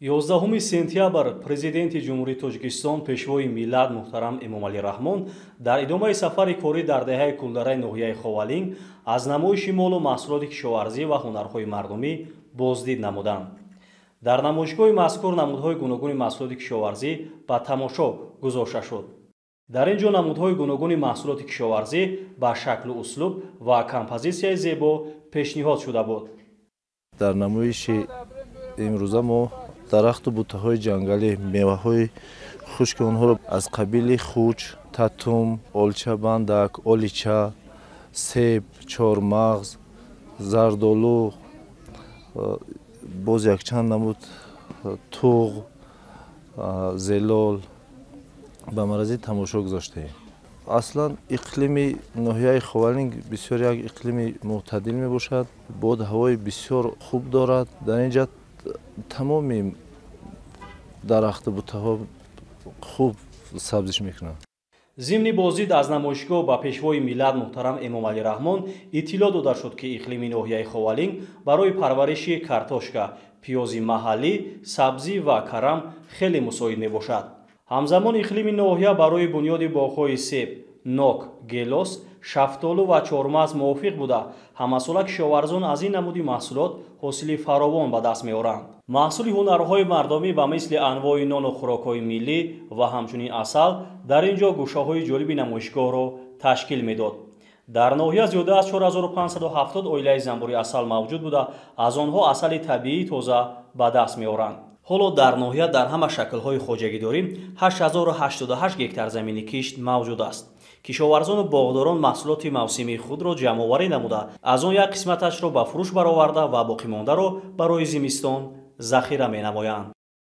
11 сентябр Президенти Ҷумҳурии Тоҷикистон, Пешвои миллат муҳтарам Эмомалӣ Раҳмон дар идомаи сафари корӣ дар деҳаи Кулдараи ноҳияи Ховалинг аз намоиши молу маҳсулоти кишоварзӣ ва ҳунарҳои мардумӣ боздид намуданд. Дар намоишгоҳи мазкур намудҳои гуногуни маҳсулоти кишоварзӣ ба тамошо гузошта шуд. Дар ин ҷо намудҳои гуногуни маҳсулоти кишоварзӣ ба шаклу услуб ва композитсияи зебо пешниҳод шуда буд. Дар намоиши имрӯза мо дарахту бутаҳои ҷангалӣ, меваҳои хушки онҳоро аз қабили хуч, татум, олчабандак, олича, себ, чормағз, зардолу, боз якчанд намуд туғ, зелол ба марази тамошо гузоштаем. Аслан иқлими ноҳияи Ховалинг бисёр як иқлими мӯътадил мебошад, бод ҳавои бисёр хуб дорад. Дар ин ҷа тамоми дарахту бутаҳо хуб сабзиш мекунанд. Зимни боздид аз намоишгоҳ ба Пешвои миллат муҳтарам Эмомалӣ Раҳмон иттилоъ дода шуд, ки иқлими ноҳияи Ховалинг барои парвариши картошка, пиёзи маҳаллӣ, сабзӣ ва карам хеле мусоид мебошад. Ҳамзамон иқлими ноҳия барои бунёди боғҳои себ, нок, гелос, шафтолу ва чормағз мувофиқ буда, ҳамасола кишоварзон аз ин намуди маҳсулот ҳосили фаровон ба даст меоранд. Маҳсули ҳунарҳои мардумӣ ба мисли анвои нону хӯрокҳои миллӣ ва ҳамчунин асал дар ин ҷо гӯшаҳои ҷолиби намоишгоҳро ташкил медод. Дар ноҳия зиёда аз 4570 оилаи занбури асал мавҷуд буда, аз онҳо асали табиии тоза ба даст меоранд. Ҳоло дар ноҳия дар ҳама шаклҳои хоҷагидорӣ 8088 гектар замини кишт мавҷуд аст. Кишоварзону боғдорон маҳсулоти мавсимии худро ҷамъоварӣ намуда, аз он як қисматашро ба фурӯш бароварда ва боқимондаро барои зимистон захира менамоянд.